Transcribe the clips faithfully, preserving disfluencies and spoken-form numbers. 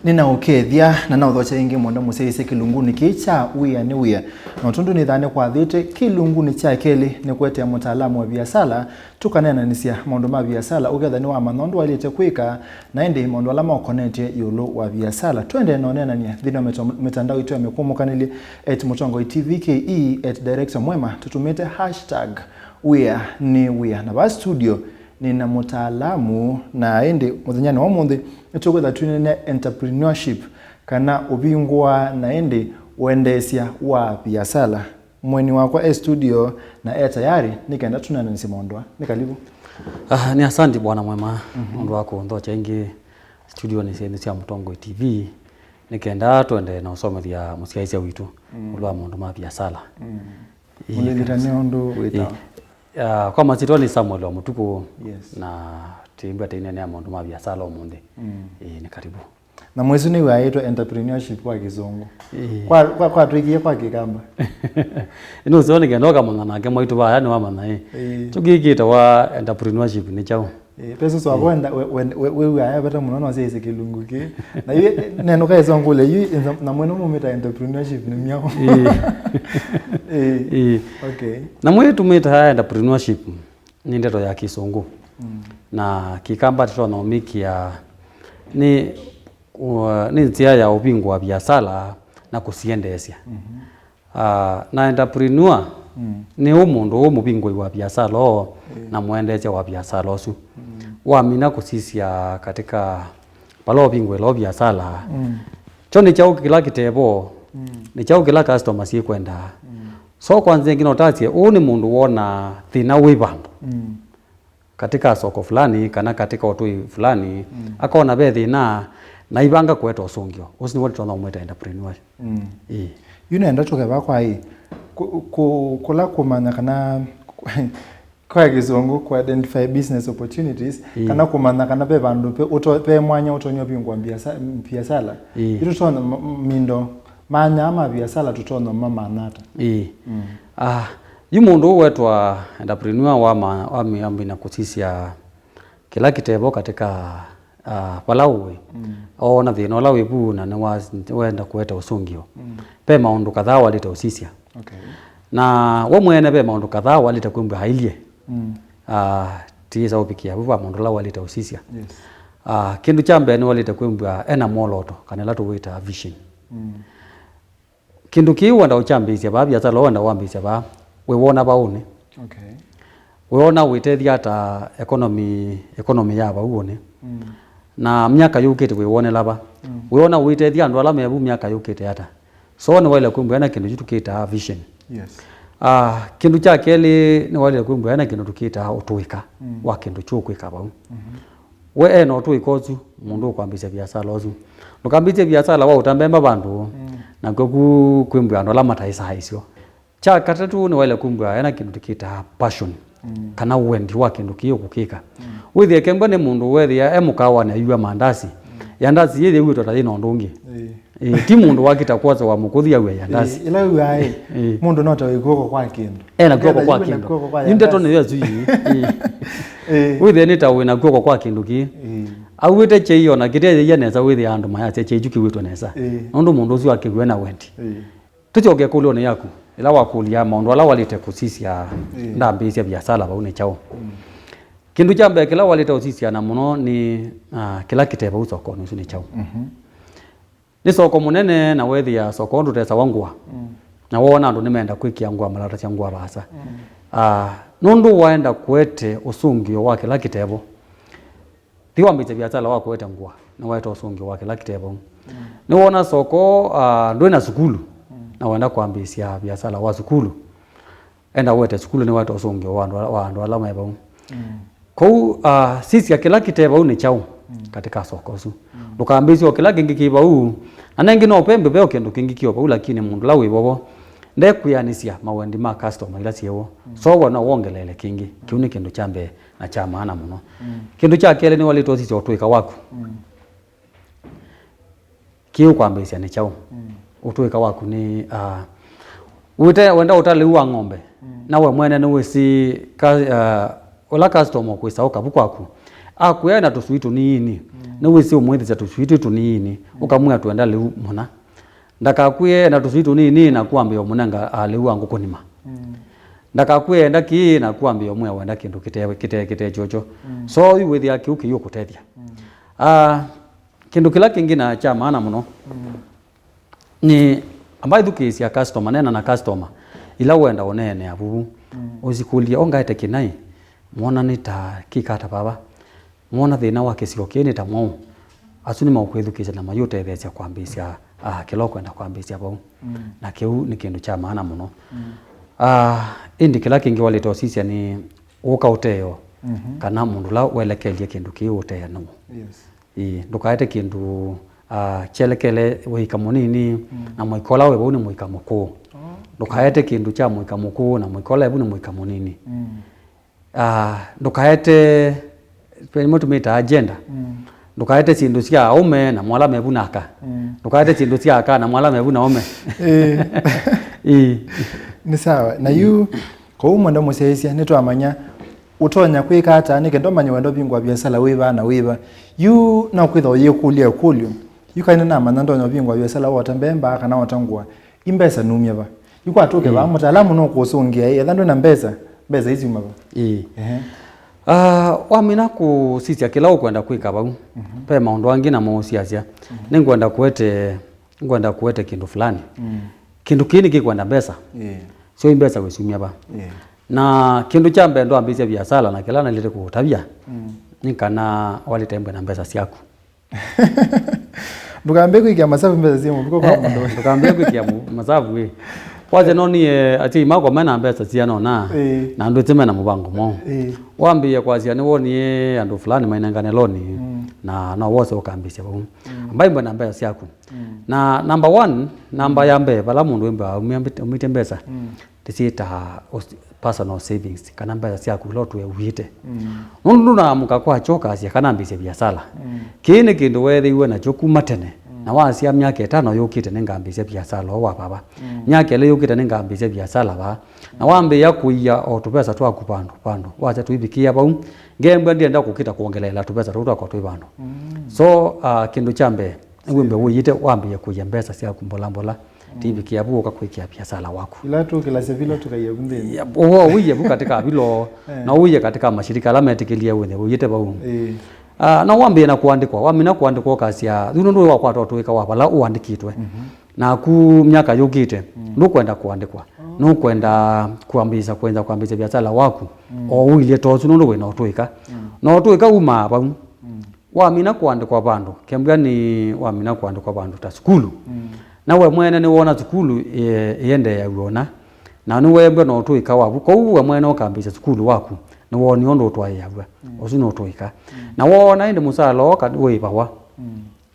Nĩnaũkethya na naũthokya ĩngĩ mũndũ mũsyaĩĩsye kĩlungunĩ kĩĩ kya wĩa nĩ wĩa. Na ũtũndũ nĩthaa nĩkwathĩte, kĩlungunĩ kya kelĩ nĩkũetea mũtaalamu wa viasala tũkaneenanĩsya maũndũ ma viasala, ũketha nĩwamanya ũndũ waĩlĩte kwĩka, na ĩndĩ maũndũ ala maũkonetye ĩũlũ wa viasala. Twendee na ũneenany'a nthĩnĩ wa mĩta-, mĩtandao itũ ya mĩkũmũkanĩlye at Mũtongoi T V K E, at Director Mwema, tũtũmĩte hashtag wĩa nĩ wĩa. Na vaa studio nĩ na mũtaalamu, na ĩndĩ mũthenyanĩ wa ũmũnthĩ nĩtũkwĩtha twĩneenea entrepreneurship, kana ũvingũa na ĩndĩ ũendeesya wa viasala. Mũeni wakwa e studio na e tayari nĩ kenda tũneenanĩsye maũndũ aa. Nĩ karibu. Ah, nĩ asanti Bwana Mwema, mhm, ũndũ wa kũnthokya ĩngĩ studionĩ syenyu sya Mũtongoi T V, nĩ kenda tũendee na ũsomethya mũsyaĩĩsya witũ, mm, ũndũ wa maũndũ ma viasala. Mm. Ĩĩ, mũlilitane ũndũ wĩtawa. Ĩĩ. Ah, kwa masyĩtwa nĩ Samuel wa Mũtukũ, yes, na twĩmbwa tũineenea maũndũ ma viasala ũmũnthĩ. Mm. Ĩĩ, nĩ karibu. Na mwĩsu nĩw'aĩtwe entrepreneurship kwa Kĩsũngũ. Ĩĩ. Kwa, kwa, kwatwĩkie kwa Kĩkamba. Nũseo nĩ kenda ũkamanya nake mwaitũ vaya nĩwamanya ĩ. Ĩĩ. Tũkĩkĩte wa entrepreneurship nĩ kyaũ? Ĩĩ, pesu swavo, ĩĩ, enda we, we, we, wĩw'aa vata mũno no syaĩsye kĩlungu kĩ. Na yu nenũka ĩsongũle yu, na mwene mumĩta entrepreneurship nĩ myaũ? Ĩĩ. Ĩĩ. Ĩĩ. Okay. Na mwĩtũmĩta entrepreneurship nĩ ndeto ya Kĩsũngũ. Mm. Na Kĩkamba tũtonya ũmĩkĩa nĩ, uh, nĩ nzĩa ya ũvingũa viasala na kũsiendeesya. Mhm. Ah, na entrepreneur, mm, nĩ ũ mũndũ ũ mũvingũi wa viasala oo, ĩĩ, na mũendeesya wa viasala ũsu. Mm. Wamina kũsisya katika vala ũvingũĩla ũ viasala. Mm. Kyo nĩ kyaũ kĩla kĩtevo, mm, nĩ kyaũ kĩla customer syĩkwenda. Mm. So kwanza ĩngĩ no ũtasye, ũũ nĩ mũndũ wona thĩna wĩ vandũ. Mm. Katika soko fulani, kana katika ũtũi fulani, mm, akona ve thĩna, na ivanga kũeta ũsũngĩo. Ũsu nĩw'o tũtonya ũmwĩta entrepreneur. Mm. Ĩĩ. Yu nenda tũkeva kwa ĩ, kũ-, kũ-, kũla kũmanya kana, kwa Kĩsũngũ, kũ identify business opportunities, ĩĩ, kana kũmanya kana ve vandũ ve ũto-, ve mwanya ũtonya ũvingũa mbiasa-, mbiasala. Ĩĩ. Yu tũtonya m-, m-, mindo, manya ma viasala tũtonya mamanya ata? Ĩĩ. Mm. Ah, yu mũndũ ũũ wetwa entrepreneur wa ma-, wa mĩambi na kũsisya kĩla kĩtevo katika, ah, vala ũĩ. Mm. Oona thĩna ũla wĩ vu na nĩwa-, nĩwenda kũete ũsũngĩo. Mm. Ve maũndũ kadhaa walĩte ũsisya. Okay. Na we mwene ve maũndũ kadhaa walĩte kwĩmbwa ailye. Mm. Ah, tiĩsa ũvikĩa vu va maũndũ ala walĩte ũsisya. Yes. Ah, kĩndũ kya mbee nĩwalĩte kwĩmbwa ena mwoloto, kana ĩla tũwĩtaa vision. Mm. Kĩndũ kĩĩ wenda ũkyambĩĩsya vaa, viasala wenda wambĩĩsya vaa, wĩwona vaũnĩ? Okay. Wĩwona wĩtethya ata economy, economy ya vau ũnĩ? Mm. Na myaka yũkĩte wĩwonela va? Mm. Wĩwona wĩtethya andũ ala me vu myaka yũkĩte ata? So nĩwaĩle kwĩmbwa ena kĩndũ kyu tũkĩtaa vision. Yes. Ah, kĩndũ kya kelĩ nĩwaĩle kwĩmbwa ena kĩndũ tũkĩtaa ũtũĩka, mm, wa kĩndũ kyu ũkwĩka vau. Mhm. We e na ũtũĩka ũsu, mũndũ ũkwambĩĩsya viasala ũsu. Ndũkambĩĩsye viasala wa ũta mbemba vandũ, mm, nakw'o ku kwĩmbwa andũ ala mataĩsaa isyo. Kya katatũ nĩwaĩle kwĩmbwa ena kĩndũ tũkĩtaa passion, mm, kana wendi wa kĩndũ kĩĩ ũkũkĩka. Mm. Wĩthĩe kembwa nĩ mũndũ wethĩa e mũkawanĩ ayua mandasi, mm, yandasi yĩthĩa wĩtwa ta yĩna ũndũ ũngĩ. Ĩĩ. Ĩĩ, ti mũndũ wakita kwosa wa mũkũthi aw'a yandasi. Ĩĩ, ĩla wĩw'aa ĩ, ĩĩ, mũndũ no ta wĩ kw'oko kwa kĩndũ. Ena kw'oko kwa kĩndũ. Ĩ ndeto nĩyo ĩsu ĩĩ. Ĩĩ. Ĩĩ. Wĩthĩe nĩ ta wĩna kw'oko kwa kĩndũ kĩĩ. Ĩĩ. Auĩte kyei ona kĩteeyĩia nesa wĩthĩa andũ mayasya kyei kyu kĩw'ĩtwe nesa. Ĩĩ. Nũndũ mũndũ ũsu akĩw'e na wendi. Ĩĩ. Tũkyoke ĩkũlũnĩ yaku, ĩla wakũlya maũndũ ala walĩte kũsisya, ĩĩ, ndambĩĩsya viasala vau nĩ kyaũ? Mm. Kĩndũ kya mbee kĩla walĩte ũsisya na mũno nĩ, ah, kĩla kĩte vau sokonĩ ũsu nĩ kyaũ? Mhm. Nĩ soko mũnene na wethĩa soko ũndũ ũtesawa ngũa. Mm. Na woona andũ nĩmenda kwĩkĩa ngũa malatasya ngũa vaasa. Mm. Ah, nũndũ waenda kũete ũsũngĩo wa kĩla kĩtevo. Ti wambĩĩsya viasala wa kũete ngũa, nĩwaete ũsũngĩo wa kĩla kĩte vau. Mm. Nĩwona soko, ah, ndwĩ na sukulu, mm, na wenda kwambĩĩsya viasala wa sukulu. Enda ũete sukulu nĩwaete ũsũngĩo wa andũ ala, wa andũ ala me vau. Mm. Kwoou, ah, sisya kĩla kĩte vau nĩ kyaũ, mm, katika soko ũsu. Mm. Ndũkambĩĩsye o kĩla kĩngĩ kĩ vau. Na nengĩ no pembe ve o kĩndũ kĩngĩ kĩ o vau, lakini mũndũ ũla wĩ vovo ndekwĩanĩsya mawendi ma customer ila syĩ vo. Mm. So we no wongeleele kĩngĩ. Kĩu nĩ kĩndũ kya mbee na kya maana mũno. Mm. Kĩndũ kya kelĩ nĩwaĩlĩte ũsisya ũtũĩka waku. Mm. Kĩĩ ũkwambĩĩsya nĩ kyaũ? Mm. Ũtũĩka waku nĩ, ah, wĩte wenda ũtalĩu wa ng'ombe, mm, na we mwene nĩwĩsĩ ka-, ah, ũla customer ũkwĩsa ũka vu kwaku, Akwĩa ena tũsui tũnini, nĩwĩsĩ ũmwĩthĩsya tũsui twĩ tũnini, ũkamwĩa twenda lĩu mũna. Ndakakwĩe ena tũsui tũnini na kwambĩa ũmũnenga, ah, lĩu wa ngũkũ nima. Ndakakwĩe enda kĩĩ na kwambĩa ũmwĩa wenda kĩndũ kĩte, kĩte, kĩte kyokyo. So yu wĩthĩa kĩu kĩyũkũtethya. Ah, kĩndũ kĩla kĩngĩ na kya maana mũno nĩ amba ithukĩĩsya customer, neena na customer ila wenda ũneenea vuvu. Ũsikũlye, "O ngaete kĩnaĩ, mwona nĩ ta kĩkata vava? Mwona thĩna wa kĩsio kĩĩ nĩ ta mwaũ?" Asu nĩmaũkwĩthukĩĩsya na mayũtetheesya kwambĩĩsya, ah, kĩla ũkwenda kwambĩĩsya vau. Na kĩu nĩ kĩndũ kya maana mũno. Ah, ĩndĩ kĩla kĩngĩ walĩte ũsisya nĩ ũka ũteo kana mũndũ ũla welekelye kĩndũ kĩu ũtee nũũ. Yes. Ĩĩ, ndũkaete kĩndũ, ah, kyelekele mũika mũnini, na mũika ũla wĩ vau nĩ mũika mũkũũ. Ndũkaete kĩndũ kya mũika mũkũũ na mũika ũla wĩ vau nĩ mũika mũnini. Ah, ndũkaete, nĩmo tũmĩtaa gender. Ndũkaete syĩndũ sya aũme na mwala mevu na aka. Ndũkaete syĩndũ sya aka na mwala mevu na aũme. Ĩĩ. Ĩĩ. Nĩ sawa. Na yu, kwoou mwenda mũsyaĩĩsya, nĩtwamanya ũtonya kwĩka ata nĩ kenda ũmanye wenda ũvingũa viasala wĩva na wĩva. Yu no kwĩthwa ũyĩkũlya ĩkũlyo. Yu kaĩ nĩnamanya ndonya ũvingũa viasala wa ũta mbemba kana wa ũta ngũa. Ĩ mbesa numya va? Yu kwatũke vaa, mũtaalamu nũkũsũngĩa, ĩ, etha ndwĩ na mbesa, mbesa isyuma va? Ĩĩ. Ehe. Ah, wamina kũsisya kĩla ũkwenda kwĩka vau, ve maũndũ angĩ namo ũsiasya. Nĩngwenda kũete, ngwenda kũete kĩndũ fulani. Kĩndũ kĩĩ nĩkĩkwenda mbesa. Ĩĩ. Syo ĩ mbesa wĩsyumya va? Ĩĩ. Na kĩndũ kya mbee ndwambĩĩsya viasala na kĩla nailĩte kũũtavya, nĩ kana walĩte mbwe na mbesa syaku. Ndũkambĩe kwĩkĩa masavu mbesa syĩ mũvuko kwa mũndũ. Ndũkambĩe kwĩkĩa mu-, masavu ĩ. Kwasya nonie asyai makwa mena mbesa siana ũna, na andũ ĩtĩ mena mũvango mwaũ. Wambĩĩe kwasya nĩwonie andũ fulani mainengane loni, na no wose ũkambĩĩsya vau. Ambai mbwe na mbesa syaku. Na number one, namba ya mbee, vala mũndũ wĩmbaa umĩtye mbesa, ndĩsyĩtaa personal savings, kana mbesa syaku ila ũtũe ũĩte. Nũndũ ndũnaamũka kwakya ũkasya kana ambĩĩsye viasala. Kĩĩ nĩ kĩndũ weethĩiwe nakyo kuma tene, na wasya myaka ĩtano yũkĩte nĩngambĩĩsya viasala ũũ wa vava. Myaka ĩlĩ yũkĩte nĩngambĩĩsya viasala vaa. Na wambĩĩa kũia o tũvesa twaku vandũ, vandũ. Wasya tũivikĩĩa vau, ngembwa ndienda kũkita kwongeleela tũvesa tũu twakwa twĩ vandũ. So, ah, kĩndũ kya mbee, nĩwĩmbe ũiĩte wambĩĩe kũia mbesa syaku mbola mbola. Tivikĩa vu ũka kwĩkĩa viasala waku. Ila tũkĩlasya vila tũkaia vu nthĩnĩ. Ũwoo ũiye vu katika vilo, na ũiye katika mashirika ala metĩkĩlie wĩthe ũiĩte vau. Ah, na wambĩĩe na kũandĩkwa, wamina kũandĩkwa ũkasya, yu nũndũ wakwata ũtũĩka wa vala ũandĩkĩtwe. Naku myaka yũkĩte, ndũkwenda kũandĩkwa. Nũkwenda kwambĩĩsya, kwenda kwambĩĩsya viasala waku. O ũilye ta ũsu nũndũ wĩna ũtũĩka. Na ũtũĩka umaa vau. Wamina kũandĩkwa vandũ, kembwa nĩ wamina kũandĩkwa vandũ ta sukulu. Na we mwene nĩwona sukulu ĩ-, ĩendeeaw'a ũna. Na nĩweembwa na ũtũĩka waku. Kwoou we mwene ũkambĩĩsya sukulu waku, nĩwoonie ũndũ ũtwaĩaw'a. Ũsu nĩ ũtũĩka. Na woona ĩndĩ mũsala ũka wĩvawa.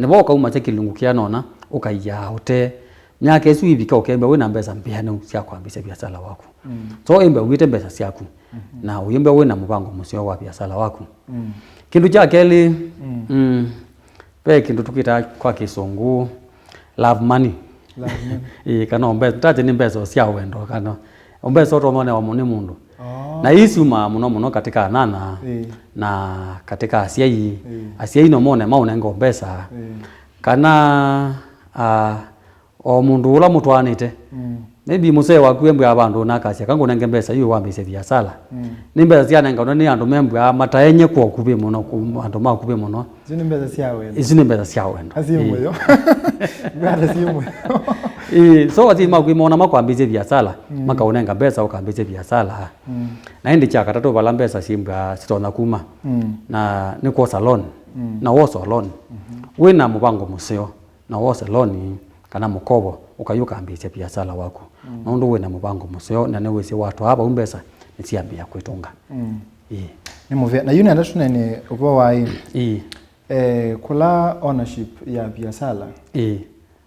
Nĩvo ũkaumasya kĩlungu kĩana ũna, ũkaia ũtee. Myaka ĩsu ĩvika ũkembwa wĩna mbesa mbĩanĩu sya kwambĩĩsya viasala waku. So ĩmbwa ũĩte mbesa syaku, na ũyĩmbwa wĩna mũvango mũseo wa viasala waku. Kĩndũ kya kelĩ, mm, ve kĩndũ tũkĩtaa kwa kĩsũngũ love money. Love money. Ĩĩ, kana o mbesa, ndate nĩ mbesa sya wendo, kana o mbesa ũtomonewa nĩ mũndũ. Oh. Na ii syumaa mũno mũno katika anana, ĩĩ, na katika asyai. Ĩĩ. Asyai no mone maũnenga o mbesa. Ĩĩ. Kana, ah, o mũndũ ũla mũtwaanĩte. Mm. Maybe mũsee waku embwĩa vandũ na akasya, "Ka ngũnenge mbesa yu wambĩĩsye viasala." Mm. Nĩ mbesa syanenganwa nĩ andũ membwĩa mataenye kwa ũkuvĩ mũno, ku-, andũ ma ũkuvĩ mũno. Isu nĩ mbesa sya wendo. Isu nĩ mbesa sya wendo. Asi, ĩĩ, mũyo. Mbata si mũyo. Ĩĩ, so asyai maku mona makwambĩĩsye viasala, mm, makaũnenga mbesa ũkambĩĩsye viasala. Mm. Na ĩndĩ kya katatũ vala mbesa syĩmbwĩa sitonya kuma. Mm. Na nĩ kwosa loan. Mm. Na wosa loan. Mm-hmm. Wĩna mũvango mũseo. Na wose loan kana mũkovo, ũkayũ ũkambĩĩsya viasala waku. Mm. Nũndũ wĩna mũvango mũseo, na nĩwĩsĩ watwaa vau mbesa, nĩsyambĩĩa kwĩtũnga. Mm. Ĩĩ. Nĩ mũvea. Na yu nenda tũnene ũvoo wa ĩ. Ĩĩ. Eh, kũla ownership ya viasala. Ĩĩ.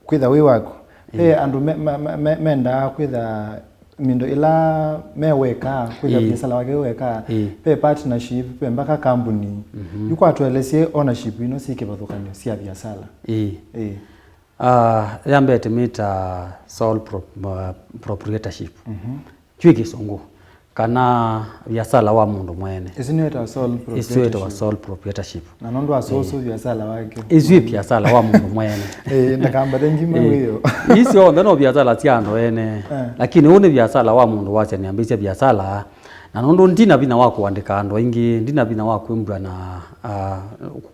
Kwĩtha wĩ waku. Ĩĩ. Ve andũ me-, me-, me-, me-, mendaa kwĩtha mindo ila me weka, kwĩtha, ĩĩ, viasala wake wĩ weka, ĩĩ, ve partnership, ve mpaka kambuni. Mhm. Yu kwa tũelesye ownership ino syĩ kĩvathũkany'o sya viasala. Ĩĩ. Ĩĩ. Ah, ya mbee tũmĩtaa sole pro-, uh, proprietorship. Mhm. Kyĩ kĩsũngũ. kana viasala wa mũndũ mwene. Ĩsu nĩyo ĩtawa sole Ĩsu ĩtawa proprietorship. Sole proprietorship. Na nũndũ wa sũsũ viasala wake. Ĩsu ĩ viasala wa mũndũ mwene. Eh, ndakambate ngima Eh, wĩyo. Isu onthe no viasala sya andũ ene. Eh. Lakini ũũ nĩ viasala wa mũndũ wasya nĩambĩĩsya viasala. Na nũndũ ndina vinya wa kũandĩka andũ aingĩ, ndina vinya wa kwĩmbwa na, ah,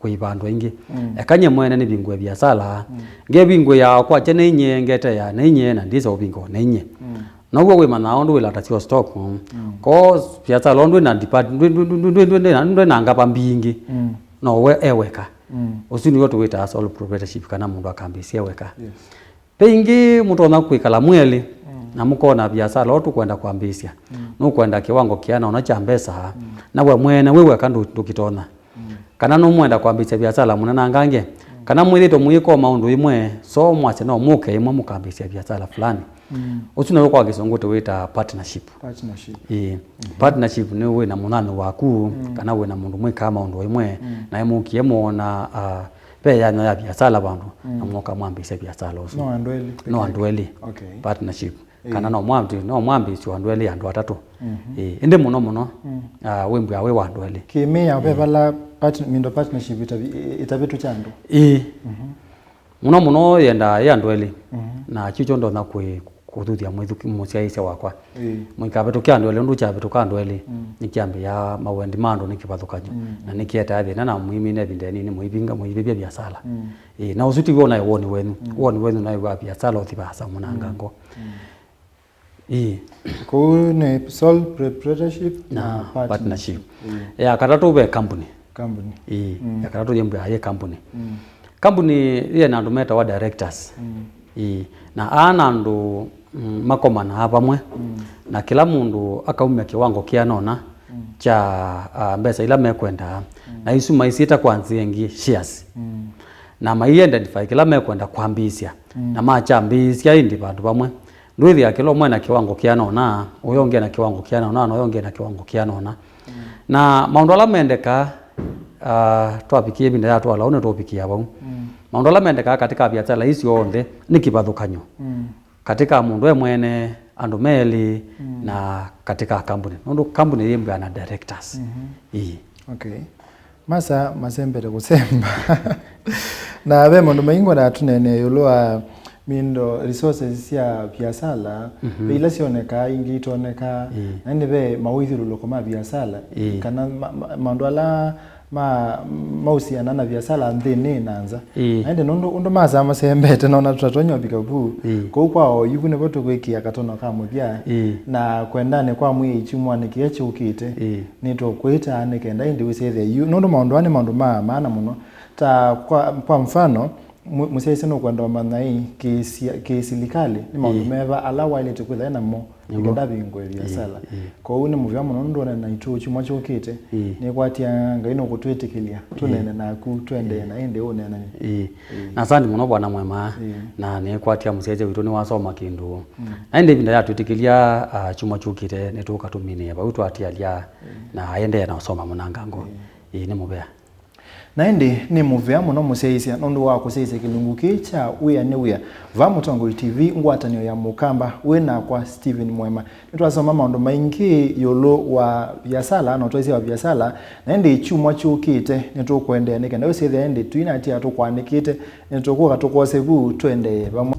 kũiva andũ aingĩ. Mm. Eka nye mwene nĩvingũe viasala. Mm. Ngevingũĩa kwakya nĩ inye, ngeteea nĩ inye, na ndĩsa ũvingũa nĩ inye. Mm. Now'o wĩmanyaa ũndũ wĩlatasya stock. Mm. Koo viasala ũndũ ndwĩ na depart-, ndwĩ, ndwĩ, ndwĩ, ndwĩ, ndwĩ, ndwĩ na, ndwĩ na ngava mbingĩ. Mm. No we e weka. Mm. Ũsu nĩw'o tũwĩtaa sole proprietorship, kana mũndũ akambĩĩsya e weka. Yes. Ve ĩngĩ mũtonya kwĩkala mwĩ elĩ, mm, na mũkona viasala ũũ tũkwenda kwambĩĩsya. Mm. Nũkwenda kĩwango kĩana ũna kya mbesa, mm, na we mwene wĩ weka ndũ-, ndũkĩtonya. Mm. Kana nũmwenda kwambĩĩsya viasala mũnenangange, mm, kana mwĩthĩtwe mũyĩka o maũndũ ĩmwe, so mwasya no mũke ĩmwe mũkambĩĩsya viasala fulani. Mm. Ũsu nĩw'o kwa kĩsũngũ tũwĩtaa partnership. Partnership. Ĩĩ. Mhm. Partnership nĩ wĩ na mũnyanyae waku, mm, kana wĩ na mũndũ mwĩkaa maũndũ ĩmwe, mm, na ĩmũkie mwona, ah, ve yanya ya viasala vandũ, mm, na mwoka mwambĩĩsya viasala ũsu. No andũ elĩ peke yake? No andũ elĩ. Okay. Partnership. Ĩĩ. Kana no mwambĩ-, no mwambĩĩsye andũ elĩ, andũ atatũ. Mhm. Ĩĩ. Ĩndĩ mũno mũno, mm, ah, wĩmbwĩa wĩ wa andũ elĩ. Kĩmĩao ve, ĩĩ, vala part-, mindo partnership ĩtavi-, ĩ-, ĩtavĩtũkya andũ? Ĩĩ. Mhm. Mũno mũno yendaa yĩ andũ elĩ. Mhm. Na kyu kyo ndonya kwĩ-, kũthuthya mwĩthukĩ-, mũsyaĩĩsya wakwa. Ĩĩ. Mũikavĩtũke andũ elĩ, ũndũ kyavĩtũka andũ elĩ, mm, nĩkyambĩĩaa mawendi ma andũ nĩ kĩvathũkany'o. Mm. Na nĩkĩetaa thĩna na mũimine ĩvinda ĩnini, mũivinga, mũivĩvya viasala. Mm. Ĩĩ, na ũsu tiw'o naĩ woni wenyu. Mm. Woni wenyu naĩ wa viasala ũthi vaasa mũnangango. Mm. Mm. Ĩĩ. Kũu nĩ sole proprietorship na, na partnership. Partnership. Ĩĩ. Ya katatũ ve company. Company. Ĩĩ. Mm. Ya katatũ yĩmbwĩa yĩ company. Mm. Company yĩ na andũ metawa directors. Mm. Ĩĩ. Na aa na andũ, mm, makomanaa vamwe. Mm. Na kĩla mũndũ akaumya kĩwango kĩana ũna, mm, kya, ah, mbesa ila mekwendaa. Mm. Na isu maisyĩta kwa nzĩa ĩngĩ shares. Mm. Na mai identify kĩla mekwenda kwambĩĩsya. Mm. Na makyambĩĩsya ĩndĩ vandũ vamwe. Ndwĩthĩa kĩla ũmwe na kĩwango kĩana ũna, ũya ũngĩ na kĩwango kĩana ũna, na ũya ũngĩ na kĩwango kĩana ũna. Mm. Na maũndũ ala mendekaa, ah, twavikie ĩvinda ya twala ũu nĩtũũvikĩa vau. Mm. Maũndũ ala mendekaa katĩ ka viasala ii syonthe nĩ kĩvathũkany'o. Mm. Katĩ ka mũndũ e mwene, andũ me elĩ, mm, na katĩ ka kambuni. Nũndũ kambuni yĩmbwĩa na directors. Mhm. Ii. Okay. Masa masembete kũsemba. Na ve maũndũ maingĩ ngwendaa tũneenee ĩũlũ wa mindo resources sya viasala, mhm, ve ila syonekaa, ingĩ itonekaa, ĩĩ, na ĩndĩ ve mawĩthyũlũlũko ma viasala, ĩĩ, kana ma-, ma-, maũndũ ala ma-, mahusiana na viasala nthĩnĩ na nza. Ĩĩ. Na ĩndĩ nũndũ ũndũ masaa masembete, nona tũtatonya ũvika vu. Ĩĩ. Kũu kwa oyu vu nĩvo tũkwĩkĩa katono ka mũthya. Ĩĩ. Na kwendanĩ kwa mwĩĩ kyumwanĩ kĩya kyũkĩte, ĩĩ, nĩtũkwĩtaa nĩ kenda ĩndĩ wĩsĩthye yu, nũndũ maũndũ aa nĩ maũndũ ma maana mũno. Ta kwa, kwa mfano, mũ-, mũsyaĩĩsya nũkwenda ũmanya ĩ, kĩsia-, kĩsilikalĩ nĩ maũndũ, ĩĩ, meva ala waĩlĩte kwĩthĩa namo, nĩmo, nĩkenda vingũe, ĩĩ, viasala. Ĩĩ. Kwoou nĩ mũvea mũno nũndũ ũneena naitũ kyumwa kyũkĩte. Ĩĩ. Nĩkwatya Ngai nũkũtwĩtĩkĩlya, ĩĩ, tũneene naku, tũendee, ĩĩ, na ĩndĩ ũneenany'e. Ĩĩ. Ĩĩ. Na asante mũno Bwana Mwema. Ĩĩ. Na nĩkwatya mũsyaĩĩsya witũ nĩwasoma kĩndũ. Mm. Na ĩndĩ ĩvinda yatwĩtĩkĩlya, ah, kyumwa kyũkĩte nĩtũka tũminĩe vau twatialya, ĩĩ, na aendee na ũsoma mũnangango. Ĩĩ. Ĩĩ, nĩ mũvea. Na ĩndĩ nĩ mũvea mũno mũsyaĩĩsya nũndũ wa kũsyaĩĩsya kĩlungu kĩĩ kya Wĩa nĩ Wĩa. Vaa Mũtongoi T V, ngwatanĩo ya Mũkamba, wĩ nakwa Stephen Mwema. Nĩtwasoma maũndũ maingĩ ĩũlũ wa viasala na ũtwaĩsya wa viasala, na ĩndĩ kyumwa kyũkĩte nĩtũkũendeea nĩ kenda wĩsĩthĩa ĩndĩ tũinatia tũkwanĩkĩte, nĩtũkũka tũkwose vu tũendee vamwe.